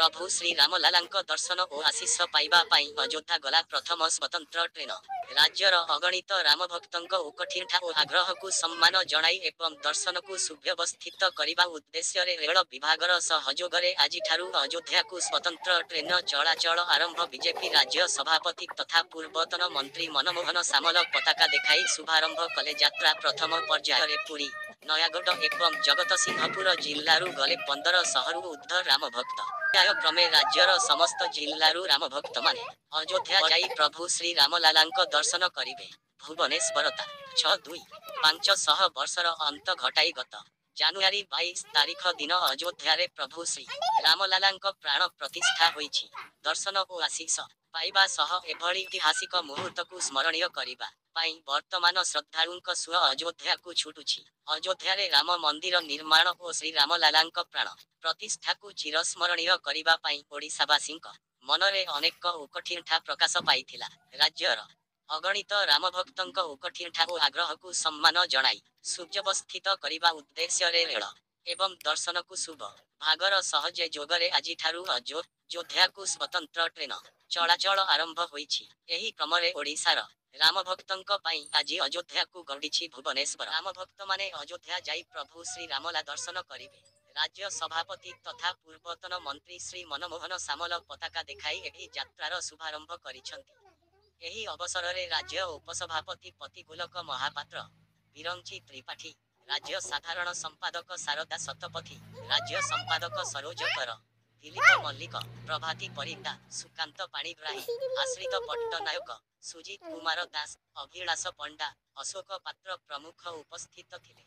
ପ୍ରଭୁ ଶ୍ରୀ ରାମଲାଲାଙ୍କ ଦର୍ଶନ ଓ ଆଶିଷ ପାଇବା ପାଇଁ ଅଯୋଧ୍ୟା ଗଲା ପ୍ରଥମ ସ୍ୱତନ୍ତ୍ର ଟ୍ରେନ। ରାଜ୍ୟର ଅଗଣିତ ରାମଭକ୍ତଙ୍କ ଉତ୍କଣ୍ଠା ଓ ଆଗ୍ରହକୁ ସମ୍ମାନ ଜଣାଇ ଏବଂ ଦର୍ଶନକୁ ସୁବ୍ୟବସ୍ଥିତ କରିବା ଉଦ୍ଦେଶ୍ୟରେ ରେଳ ବିଭାଗର ସହଯୋଗରେ ଆଜିଠାରୁ ଅଯୋଧ୍ୟାକୁ ସ୍ୱତନ୍ତ୍ର ଟ୍ରେନ ଚଳାଚଳ ଆରମ୍ଭ। ବିଜେପି ରାଜ୍ୟ ସଭାପତି ତଥା ପୂର୍ବତନ ମନ୍ତ୍ରୀ ମନମୋହନ ସାମଲ ପତାକା ଦେଖାଇ ଶୁଭାରମ୍ଭ କଲେ ଯାତ୍ରା। ପ୍ରଥମ ପର୍ଯ୍ୟାୟରେ ପୁରୀ, ନୟାଗଡ଼ ଏବଂ ଜଗତସିଂହପୁର ଜିଲ୍ଲାରୁ ଗଲେ 1500ରୁ ଊର୍ଦ୍ଧ୍ୱ ରାମଭକ୍ତ। ପର୍ଯ୍ୟାୟକ୍ରମେ ରାଜ୍ୟର ସମସ୍ତ ଜିଲ୍ଲାରୁ ରାମଭକ୍ତମାନେ ଅଯୋଧ୍ୟା ଯାଇ ପ୍ରଭୁ ଶ୍ରୀ ରାମଲାଲାଙ୍କ ଦର୍ଶନ କରିବେ। ଭୁବନେଶ୍ୱର 6/2 500 ବର୍ଷର ଅନ୍ତ ଘଟାଇ ଗତ ଜାନୁଆରୀ 22 ତାରିଖ ଦିନ ଅଯୋଧ୍ୟାରେ ପ୍ରଭୁ ଶ୍ରୀ ରାମଲାଲାଙ୍କ ପ୍ରାଣ ପ୍ରତିଷ୍ଠା ହୋଇଛି। ଦର୍ଶନ ଓ ଆଶିଷ ପାଇବା ସହ ଏଭଳି ଐତିହାସିକ ମୁହୂର୍ତ୍ତକୁ ସ୍ମରଣୀୟ କରିବା ପାଇଁ ବର୍ତ୍ତମାନ ଶ୍ରଦ୍ଧାଳୁଙ୍କ ସୁଅ ଅଯୋଧ୍ୟାକୁ ଛୁଟୁଛି। ଅଯୋଧ୍ୟାରେ ରାମ ମନ୍ଦିର ନିର୍ମାଣ ଓ ଶ୍ରୀ ରାମଲାଲାଙ୍କ ପ୍ରାଣ ପ୍ରତିଷ୍ଠାକୁ ଚିରସ୍ମରଣୀୟ କରିବା ପାଇଁ ଓଡ଼ିଶାବାସୀଙ୍କ ମନରେ ଅନେକ ଉତ୍କଣ୍ଠା ପ୍ରକାଶ ପାଇଥିଲା। ରାଜ୍ୟର ଅଗଣିତ ରାମଭକ୍ତଙ୍କ ଉତ୍କଣ୍ଠା ଓ ଆଗ୍ରହକୁ ସମ୍ମାନ ଜଣାଇ ସୁବ୍ୟବସ୍ଥିତ କରିବା ଉଦ୍ଦେଶ୍ୟରେ ରେଳ ଏବଂ ଦର୍ଶନକୁ ଶୁଭ ଭାଗର ସହଯୋଗରେ ଆଜିଠାରୁ ଅଯୋଧ୍ୟାକୁ ସ୍ୱତନ୍ତ୍ର ଟ୍ରେନ ଚଳାଚଳ ଆରମ୍ଭ ହୋଇଛି। ଏହି କ୍ରମରେ ଓଡ଼ିଶାର ରାମଭକ୍ତଙ୍କ ପାଇଁ ଆଜି ଅଯୋଧ୍ୟାକୁ ଗଡ଼ିଛି ଭୁବନେଶ୍ୱର। ରାମଭକ୍ତମାନେ ଅଯୋଧ୍ୟା ଯାଇ ପ୍ରଭୁ ଶ୍ରୀ ରାମଲା ଦର୍ଶନ କରିବେ। ରାଜ୍ୟ ସଭାପତି ତଥା ପୂର୍ବତନ ମନ୍ତ୍ରୀ ଶ୍ରୀ ମନମୋହନ ସାମଲ ପତାକା ଦେଖାଇ ଏହି ଯାତ୍ରାର ଶୁଭାରମ୍ଭ କରିଛନ୍ତି। ଏହି ଅବସରରେ ରାଜ୍ୟ ଉପସଭାପତି ପତିଗୋଲକ ମହାପାତ୍ର, ବିରଞ୍ଚି ତ୍ରିପାଠୀ, ରାଜ୍ୟ ସାଧାରଣ ସମ୍ପାଦକ ଶାରଦା ଶତପଥୀ, ରାଜ୍ୟ ସମ୍ପାଦକ ସରୋଜ କର, ଦିଲୀପ ମଲ୍ଲିକ, ପ୍ରଭାତୀ ପରିଡ଼ା, ସୁକାନ୍ତ ପାଣିଗ୍ରାହୀ, ଆଶ୍ରିତ ପଟ୍ଟନାୟକ, ସୁଜିତ କୁମାର ଦାସ, ଅଭିଳାଷ ପଣ୍ଡା, ଅଶୋକ ପାତ୍ର ପ୍ରମୁଖ ଉପସ୍ଥିତ ଥିଲେ।